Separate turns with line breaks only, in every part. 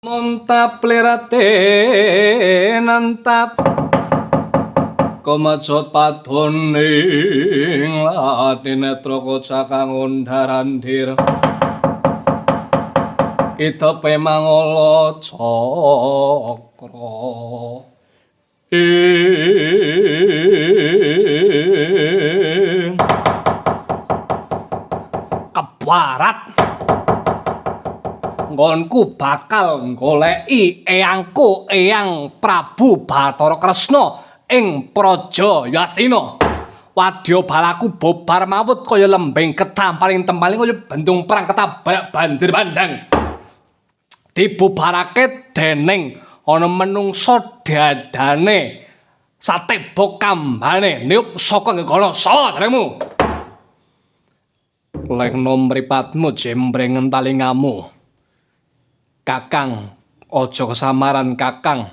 Montap lirate nantap kemejot padoning lati netra kaca kang undarandir itepe mangala cakra ing kebarat nggonku bakal goleki eyangku Eyang Prabu Bathara Kresna ing Praja Yastina. Wadya balaku bubar mawut kaya lembing ketampaling tempaling kaya bendung perang ketabrak banjir bandang. Dibubarake dening ana menungsa dadane sateba kambane niup saka nggono sapa jenengmu? Lehno mripatmu jembrengen talingamu. Kakang, aja kesamaran Kakang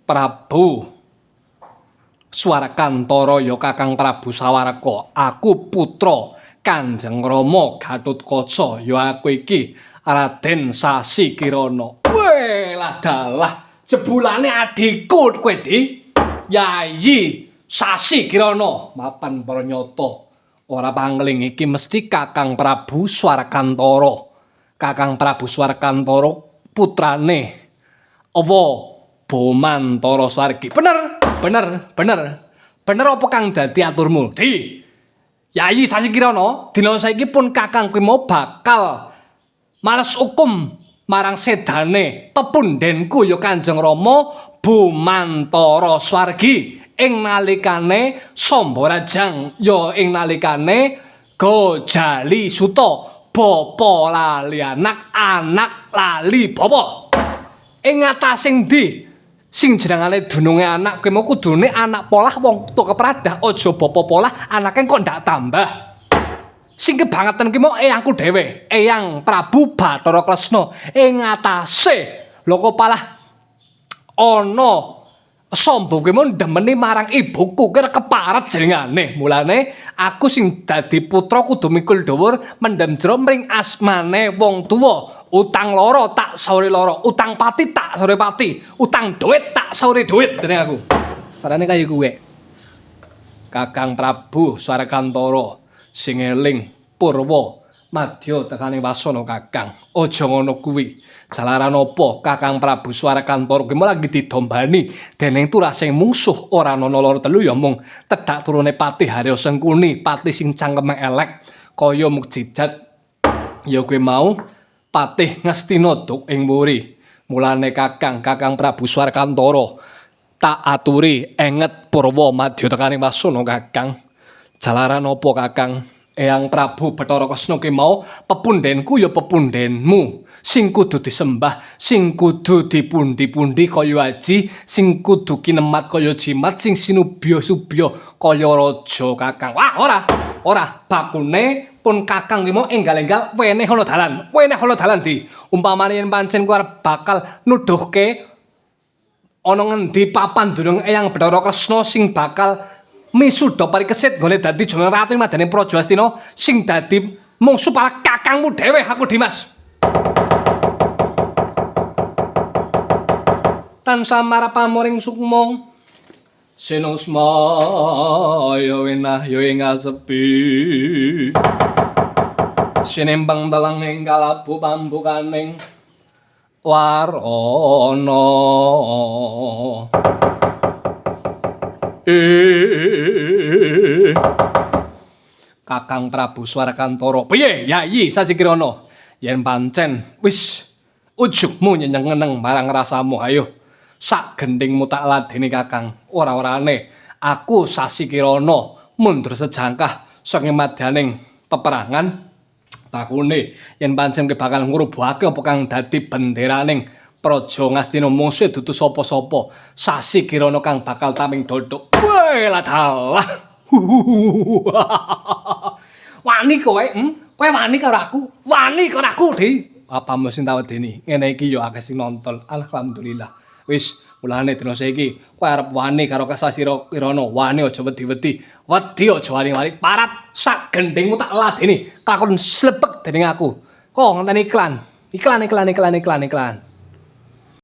Prabu Swarakantara ya Kakang Prabu Sawaraka. Aku putra Kanjeng Rama Gatotkaca ya aku iki Raden Sasi Kirana. Weh lah dalah jebulane adikku kowe Di. Yayi Sasi Kirana mapan para nyata. Ora pangling iki mesti Kakang Prabu Swarakantara. Kakang Prabu Swarakantara putrane apa Bomantara Swargi. Bener, bener, bener. Bener apa kang dadi aturmu? Di. Yayi Sasi Kirana, dina saiki pun kakang kuwi mau bakal males hukum marang sedane pepundhenku ya Kanjeng Rama Bomantara Swargi ing nalikane Sambarajang ya ing nalikane Gojali Suta. Bapa lali anak, anak lali bapa. Ing atase ndi sing jenengane dununge anak kuwi mau kudune anak polah wong tuwa kepradah, aja bapa polah anake kok ndak tambah. Sing kebangetan kuwi mau eyangku dhewe, Eyang Prabu Bathara Kresna. Ing atase lho kok palah ana Sombo kuwi mau ndemeni marang ibuku kira keparet jenengane. Mulane aku sing dadi putra kudu mikul dhuwur mendem jero mring asmane wong tuwa. Utang loro tak sauri loro, utang pati tak sauri pati, utang duit tak sauri duit jeneng aku. Sarane kaya kuwe. Kakang Prabu Swarakantara sing eling purwa madya tekane wasana Kakang. Aja ngono kuwi. Jalaran apa Kakang Prabu Swarakantara kuwi lagi didombani dening turasing mungsuh ora ana loro telu ya mung tedhak turune Patih Harya Sengkuni, patih sing cangkeme elek kaya mukjizat ya kuwi mau Patih Ngastina duk ing wuri. Mulane Kakang, Kakang Prabu Swarakantara tak aturi enget purwa madya tekane wasana Kakang. Jalaran apa Kakang? Eyang Prabu Bathara Kresna ki mau pepundhenku ya pepundhenmu sing kudu disembah, sing kudu dipundi-pundi kaya aji, sing kudu kinemat kaya jimat, sing sinubya-subya kaya raja Kakang. Wah, ora, ora bakune pun Kakang ki mau enggal-enggal weneh ana dalan, weneh ana dalan di. Umpamane yen pancen ku arep bakal nuduhke ana ngendi papan dunung Eyang Bathara Kresna sing bakal misuda parikesit nggone dadi jeneng ratu madane Praja Astina sing dadi mungsu para kakangmu dhewe aku Dimas. Tansah marapamuring sukma sinusma ya wenah ya ing asepi sinembang dalang ing kalabu pambukaning warana. Kakang Prabu Swarakantara piye Yayi Sasi Kirana yen pancen wis ujugmu nyeneng-nyeneng marang rasamu ayo sak gendhingmu tak ladeni Kakang. Ora-orane aku Sasi Kirana mundur sejangkah saking madyaning peperangan bakune yen pancen kowe bakal ngrubuhake apa kang dadi benderaning Praja Ngastina mungsuhe dudu sapa-sapa Sasi Kirana kang bakal taming dodok. Weh lah dalah. Wani kowe, Kowe wani karo aku? Wani karo aku, Di. Apa mesti tak wedeni? Ngene iki yo akeh sing nonton. Alhamdulillah. Wis, mulane dina saiki kowe arep wani karo Sasi Kirana, wani aja wedi-wedi. Wedi aja wani-wani. Parat sak gendhingmu tak ladeni. Kelakon slepek dening aku. Kok ngenteni iklan. Iklan iklan iklan iklan iklan.